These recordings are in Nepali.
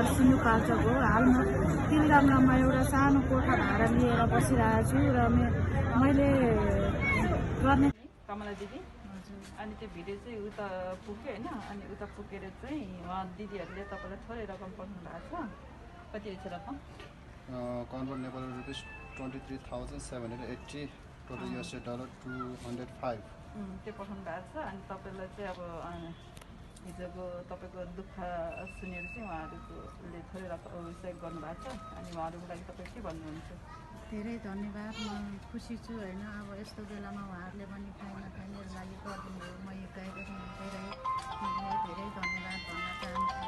घर सिन्धुपाल्चोक हो। हालमा तिलगाममा एउटा सानो कोठा भाडा लिएर बसिरहेको छु र मैले गर्ने कमला दिदी अनि त्यो भिडियो चाहिँ उता पुग्यो होइन। अनि उता पुगेर चाहिँ उहाँ दिदीहरूले तपाईँलाई थोरै रकम पठाउनु भएको छ। कति रहेछ रकम? Convert Nepali rupees 23,780, total US $205 त्यो पठाउनु भएको छ। अनि तपाईँलाई चाहिँ अब हिजोको तपाईँको दुःख सुनेर चाहिँ उहाँहरूले थोरै रकम सहयोग गर्नुभएको छ। अनि उहाँहरूको लागि तपाईँ के भन्नुहुन्छ? धेरै धन्यवाद। म खुसी छु होइन। अब यस्तो बेलामा उहाँहरूले पनि काहीँ न काहीँ मेरो लागि गरिदिनु भयो। म यो गाएको धेरै धेरै धन्यवाद भन्न चाहन्छु।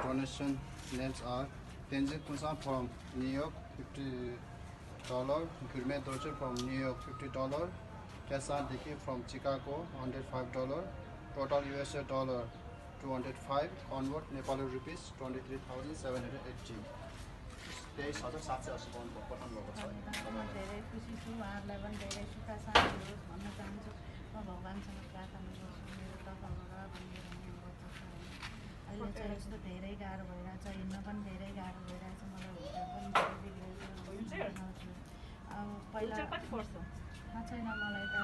Donation names are Tenzin Kunsa from New York $50, Gurmeet Dorje from New York $50, Kesan Diki from Chicago $105, total US $205, convert Nepali rupees 23,780. 23,780 पठाउनु भएको छ। धेरै खुसी छु। उहाँहरूलाई पनि धेरै सुख शान्ति होस् भन्न चाहन्छु। म भगवान्सँग प्रार्थना गर्छु मेरो तर्फबाट भनेर अहिले चाहिँ यस्तो धेरै गाह्रो भइरहेछ, हिँड्न पनि धेरै गाह्रो भइरहेछ। मलाई हुलचेयर पनि बिग्रेको अब पहिला कति पर्छ? थाहा छैन मलाई त।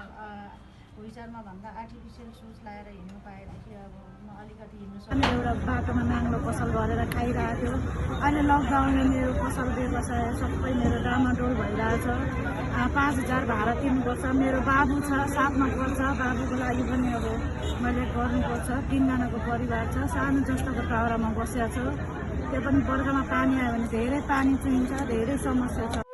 व्हिलचेयरमा भन्दा आर्टिफिसियल सुज लगाएर हिँड्नु पाएदेखि अब म अलिकति हिँड्नु सक्छु। एउटा बाटोमा नाङ्लो पसल गरेर खाइरहेको थियो। अहिले लकडाउनले मेरो पसल व्यवसाय सबै मेरो डामाडोल भइरहेछ। 5,000 भाडा तिर्नुपर्छ। मेरो बाबु छ, 7मा पढ्छ। बाबुको लागि पनि अब मैले गर्नुपर्छ। 3जनाको परिवार छ। सानो जस्तोको टाउरामा बसेको छ। त्यो पनि बर्खामा पानी आयो भने धेरै पानी चुहिन्छ, धेरै समस्या छ।